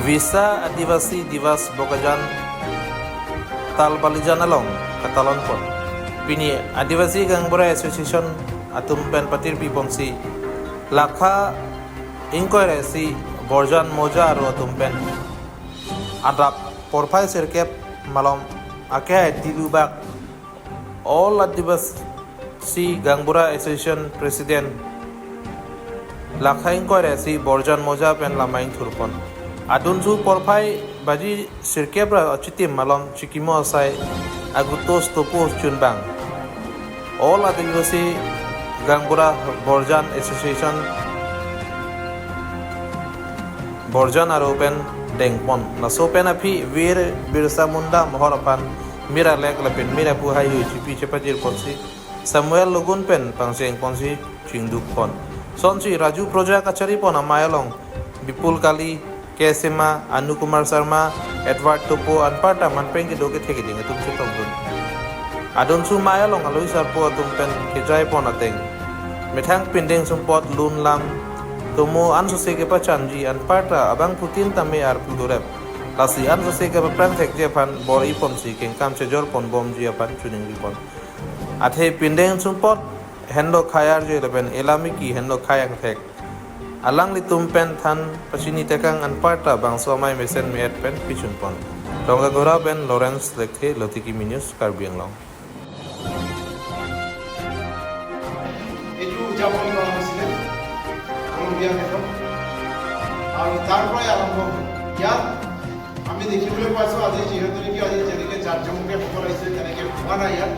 Visa Adivasi Divas Bokajan Tal Balijan along Katalon pon. Pini Adivasi Gangbura Association atum pen patir pi ponsi Lakha inquiry si Borjan Moja aro atum pen Adap Porphai Sirkep malom ake tilubak All Adivasi Gangbura Association President Lakha inquiry si Borjan Moja pen lamain thurpon. Adunju porphai baji sirkebra achitim malom chikimo asai agutos topo chunbang. All Adivasi Gangbura Borjan Association Borjan aropen dengpon. Nasopen api Veer Birsa Munda Mohorapan Mira lek lapin Mira puhai hui chipi chepajir ponsi Samuel Lugun pen pangseng ponsi chingduk pon. Sonsi Raju Proja Kachari pon amayalong Bipul Kali Kesema Anu Kumar Sharma Edward Topo আনপার্টা মানপেং কে Doke থেকে দিঙে তুমছে তংদুন আদনসু মায়ালং আলুই সারপো আতুম PAN কেজাই pon ateng methang pindeng sumpot lun lam tomo an sose ke pa chanji an parta abang putin tame ar pudorep lasi an sose ke pa prang thek je phan bor i pon si keng kam che jor pon bom ji phan chuning ri pon athe pindeng sumpot hendo khayar je leben elami ki hendo khayang thek alang litum pen than pachini tekang an parta bang somai mesen miet pen pichun pon Ronga Gora pen Lawrence lekhe Lotiki News Karbi Anglong. এইটো উদযাপন কৰা হৈছিলে Columbia দেশত আৰু তাৰ পৰাই আৰম্ভ হ'ল। ইয়াত আমি দেখিবলৈ পাইছোঁ, আজি যিহেতু নেকি আজি যেনেকৈ জাক জমকীয়াসকল আহিছে, তেনেকৈ হোৱা নাই। ইয়াত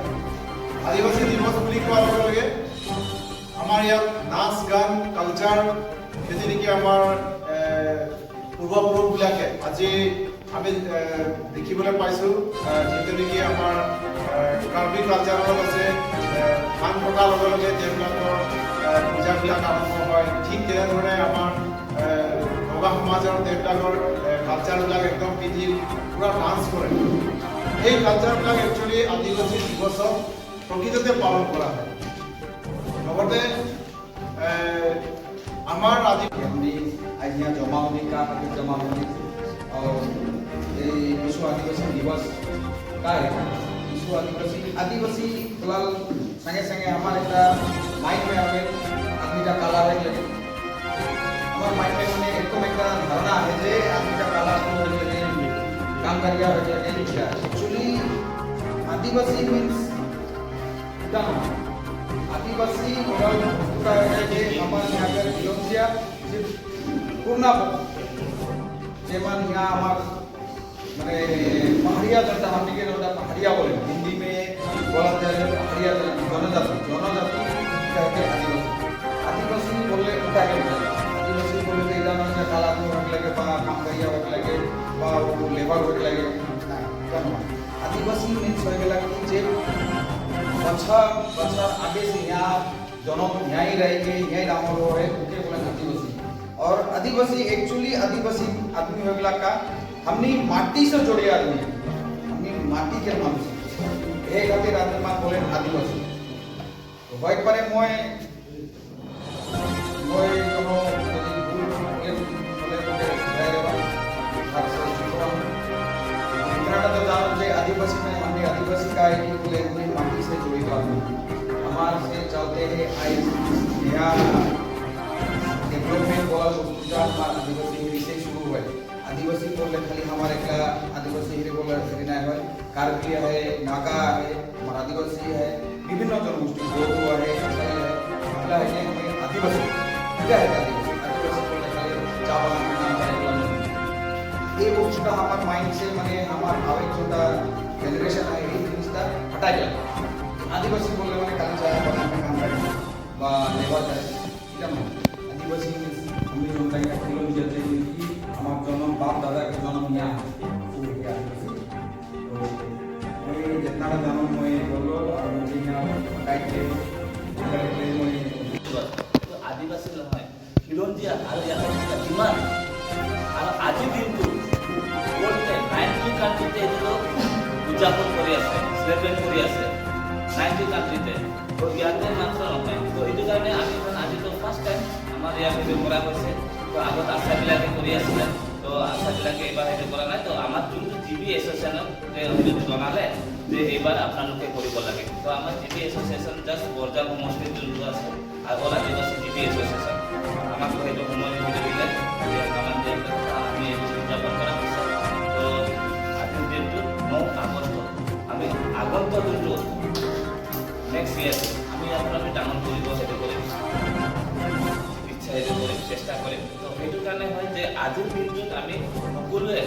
আদিবাসী দিৱস বুলি কোৱাৰ লগে লগে আমাৰ ইয়াত নাচ গান কালচাৰ, যিটো নেকি আমাৰ পূৰ্বপুৰুষবিলাকে আজি আমি দেখিবলৈ পাইছোঁ, যিটো নেকি আমাৰ কাৰ্বি কালচাৰত আছে, ধান কটাৰ লগে লগে তেওঁলোকৰ পূজাবিলাক আৰম্ভ হয়। ঠিক তেনেধৰণে আমাৰ নগা সমাজৰ তেওঁলোকৰ কালচাৰবিলাক একদম পিন্ধি পূৰা ডান্স কৰে। এই কালচাৰবিলাক একচুৱেলি আদিবাসী দিৱসত প্ৰকৃততে পালন কৰা হয়। লগতে আমাৰ আদি हमने आज यहाँ जमा होने का खातिर जमा होने और ये विश्व आदिवासी दिवस का है। विश्व आदिवासी आदिवासी फिलहाल संगे संगे हमारे একটা মাইন্ড में আহে আদমিটা কালা হয়ে গেলে। আমার মাইন্ডে মানে এরকম একটা ধারণা আছে যে আদমিটা কালা হয়ে গেলে, কাম করিয়া হয়ে গেলে। অ্যাকচুয়ালি আদিবাসী মিন্স এটা নহয়। आदिवासी बोलाल বস্তুটা হয়ে যে আমাৰ यहाँ খিলঞ্জীয়া যে পুৰণা, যেমন यहाँ আমার মানে पहाड़िया जनता, हमने के जनता पहाड़िया बोले, हिंदी में बोला जाए पहाड़िया जनजाति, जनजाति कहते आदिवासी। आदिवासी बोलলে ওটাকে বোঝায়। আদিবাসী বললে তো এটা নয় যে কালা আদমি হয়ে লাগে বা কাম করিয়া হয়ে লাগে বা লেবার হয়ে লাগে, না, এটা নহয়। আদিবাসী মিন্স হয়ে গেলা কি যে बछर बछर आगे से यहाँ जन्म यहाँ ही रह के यहाँ डांगर हो है, ओके बोला आदिवासी। और आदिवासी एक्चुअली आदिवासी आदमी हो गया का हमनी माटी से जुड़े आदमी है, हमनी माटी के মানুষ, এই খাতির আদমি মান বলেন আদিবাসী। তো হয় পারে মই মই কোনো যদি ভুল বলে বলে মোকে শুধরাই দেবা। इतना तो जानो যে आदिवासी में हमने आदिवासी का है कि बोले हमने माटी से जुड़ी आदमी हमार से चलते हैं आई यहाँ डेवलपमेंट বলা বস্তুটা আমার আদিবাসী হেরি से শুরু হয়। আদিবাসী বললে খালি আমার একলা আদিবাসী হেরি বলে হেরি নাই হয়, কার্বি আহে, নাগা আহে, আমার আদিবাসী আহে, বিভিন্ন জনগোষ্ঠী, বড়ো আহে, কছাৰী আহে, এগুলা है আমি আদিবাসী। এটা है আদিবাসী। আদিবাসী বললে খালি চা বাগানের নাম করে এগুলা নয়। এই বস্তুটা আমার মাইন্ড সে মানে আমার আবেগ যেটা জেনারেশন आहे, এই জিনিসটা হটাই গেল। আদিবাসী বললে মানে খালি চা বাগানে কাম করে বা লেবার করে, এটা নয়। আদিবাসী মিন্স আমি জনতা একটা খিলঞ্জিয়া, যে কি আমার জন্ম বাপ দাদা জন্ম নিয়া আদিবাসী। তো মই যেতনাটা জানো মই বললো আর যে গাইড মই আদিবাসী নহয়, খিলঞ্জীয়া আৰু ইয়াতে থকা যিমান আৰু আজিৰ দিনটো ৱৰ্ল্ডতে 90 কাণ্ট্ৰিতে এইটো উদযাপন কৰি আছে, চেলিব্ৰেট কৰি আছে 90 কাণ্ট্ৰিতে। তো ইয়াতে মাত্ৰ নহয়। তো সেইটো কাৰণে আমি আজিতো ফাৰ্ষ্ট টাইম আমাৰ ইয়াত সেইটো কৰা হৈছে। তো আগত আশাবিলাকে কৰি আছিলে। তো আশাবিলাকে এইবাৰ সেইটো কৰা নাই। তো আমাৰ যোনটো জিবি এছ'চিয়েশ্যনক সেইটো জনালে যে এইবাৰ আপোনালোকে কৰিব লাগে। তো আমাৰ জিবি এছ'চিয়েশ্যন, জাষ্ট বৰজান সমষ্টিৰ যোনটো আছে আগৰ আদিবাসী জিবি এছ'চিয়েশ্যন, আমাক সেইটো সময় সেইটো দিলে যে আমাক আমি এইটো উদযাপন কৰা হৈছে। তো আজিৰ দিনটোত 9 আগষ্ট আমি আগন্তুক যোনটো নেক্সট ইয়েৰ আমি ইয়াৰ পৰা আমি ডাঙৰ কৰিব সেইটো কৰিম, ইচ্ছা সেইটো কৰিম, চেষ্টা কৰিম। তো সেইটো কাৰণে হয় যে আজিৰ দিনটোত আমি সকলোৱে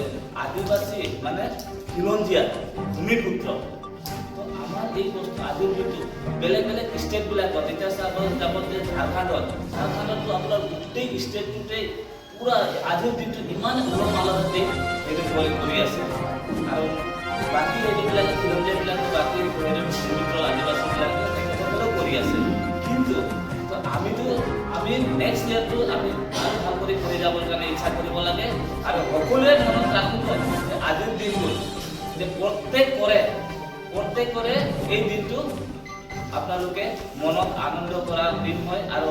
আদিবাসী মানে খিলঞ্জীয়া ভূমিপুত্ৰ। তো আমাৰ এই বস্তু আজিৰ দিনটো বেলেগ বেলেগ ষ্টেটবিলাকত এতিয়া চাব যাব যে ঝাৰখণ্ডততো আপোনাৰ গোটেই ষ্টেটটোতেই পূৰা আজিৰ দিনটো ইমান উলহ মালহতে সেইটো কৰি আছে। আৰু বাকী হেৰিবিলাকে, খিলঞ্জীয়াবিলাকে, বাকী হেৰি ভূমিপুত্ৰ আদিবাসীবিলাকে, তেখেতসকলেও কৰি আছে। কিন্তু তো আমি নেক্সট ইয়েৰটো আমি আৰু ভাল কৰি কৰি যাবৰ কাৰণে ইচ্ছা কৰিব লাগে। আৰু সকলোৱে মনত ৰাখিব যে আজিৰ দিনটোত যে প্ৰত্যেকৰে এই দিনটো আপোনালোকে মনত আনন্দ কৰা দিন হয়। আৰু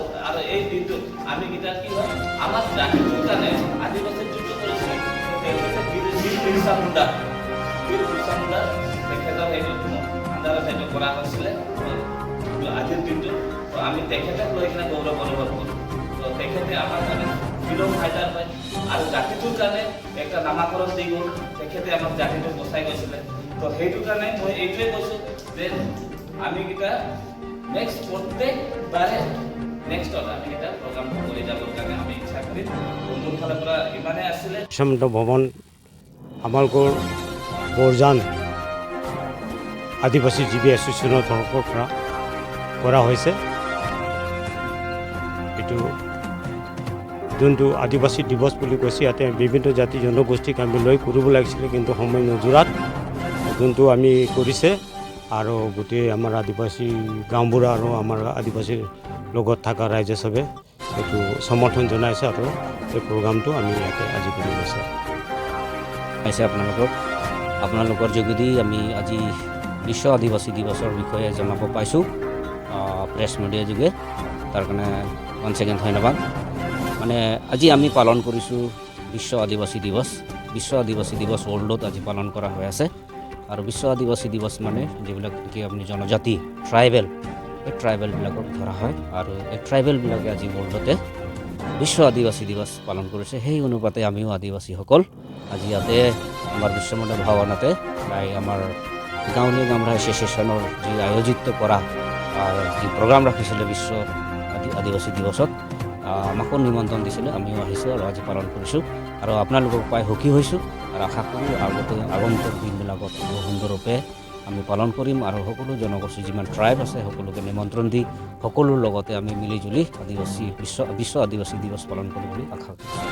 এই দিনটোত আমি কেইটা কি হয়, আমাৰ জাতিটোৰ কাৰণে আদিবাসী যুদ্ধ কৰিছিলে, তেখেতে বীৰ বীৰ বিৰচা মুণ্ডা, বীৰ বিৰচা মুণ্ডা, তেখেতৰ সেইটো আণ্ডাৰত সেইটো কৰা হৈছিলে তো আজিৰ দিনটোত। তো আমি তেখেতক লৈ কিনে গৌৰৱ অনুভৱ কৰোঁ। তো তেখেতে আমাৰ কাৰণে ফ্ৰীডম ফাইটাৰ হয় আৰু জাতিটোৰ কাৰণে একটা নামাকৰণ দি গ'ল। তেখেতে আমাক জাতিটোক বচাই গৈছিলে। তো সেইটো কাৰণে মই এইটোৱে কৈছোঁ যে আমি কেইটা নেক্সট প্ৰত্যেকবাৰে নেক্সটত আমি কেইটা প্ৰগ্ৰামটো কৰি যাবৰ কাৰণে আমি ইচ্ছা কৰিম। তো মোৰ ফালৰ পৰা ইমানেই আছিলে। বিশ্বমন্ত ভৱন আমালোকৰ বৰজান আদিবাসী জিবি এছ'চিয়েশ্যনৰ তৰফৰ পৰা কৰা হৈছে। এইটো যোনটো আদিবাসী দিৱস বুলি কৈছে, ইয়াতে বিভিন্ন জাতি জনগোষ্ঠীক আমি লৈ কৰিব লাগিছিলে, কিন্তু সময় নোজোৰাত যোনটো আমি কৰিছে আৰু গোটেই আমাৰ আদিবাসী গাঁওবুঢ়া আৰু আমাৰ আদিবাসীৰ লগত থকা ৰাইজে চবে এইটো সমৰ্থন জনাইছে আৰু এই প্ৰগ্ৰামটো আমি ইয়াতে আজি কৰি গৈছে। পাইছে আপোনালোকৰ যোগেদি আমি আজি বিশ্ব আদিবাসী দিৱসৰ বিষয়ে জনাব পাইছোঁ প্ৰেছ মিডিয়া যোগে, তাৰ কাৰণে ওৱান ছেকেণ্ড ধন্যবাদ। মানে আজি আমি পালন কৰিছোঁ বিশ্ব আদিবাসী দিৱস। বিশ্ব আদিবাসী দিৱস ৱৰ্ল্ডত আজি পালন কৰা হৈ আছে। আৰু বিশ্ব আদিবাসী দিৱস মানে যিবিলাক নেকি আপুনি জনজাতি, ট্ৰাইবেল, এই ট্ৰাইবেলবিলাকক ধৰা হয়। আৰু এই ট্ৰাইবেলবিলাকে আজি ৱৰ্ল্ডতে বিশ্ব আদিবাসী দিৱস পালন কৰিছে। সেই অনুপাতে আমিও আদিবাসীসকল আজি ইয়াতে আমাৰ বিশ্বমন্দিৰ ভৱনতে প্ৰায় আমাৰ গাঁৱলীয়া গামৰা এছ'চিয়েশ্যনৰ যি আয়োজিত কৰা যি প্ৰগ্ৰাম ৰাখিছিলে বিশ্ব আদিবাসী দিৱসত, আমাকো নিমন্ত্ৰণ দিছিলে, আমিও আহিছোঁ আৰু আজি পালন কৰিছোঁ আৰু আপোনালোকক পাই সুখী হৈছোঁ। আৰু আশা কৰোঁ আগতে আগন্তুক দিনবিলাকত আৰু সুন্দৰৰূপে আমি পালন কৰিম আৰু সকলো জনগোষ্ঠী, যিমান ট্ৰাইব আছে, সকলোকে নিমন্ত্ৰণ দি সকলোৰ লগতে আমি মিলিজুলি আদিবাসী বিশ্ব বিশ্ব আদিবাসী দিৱস পালন কৰিম বুলি আশা কৰিছোঁ।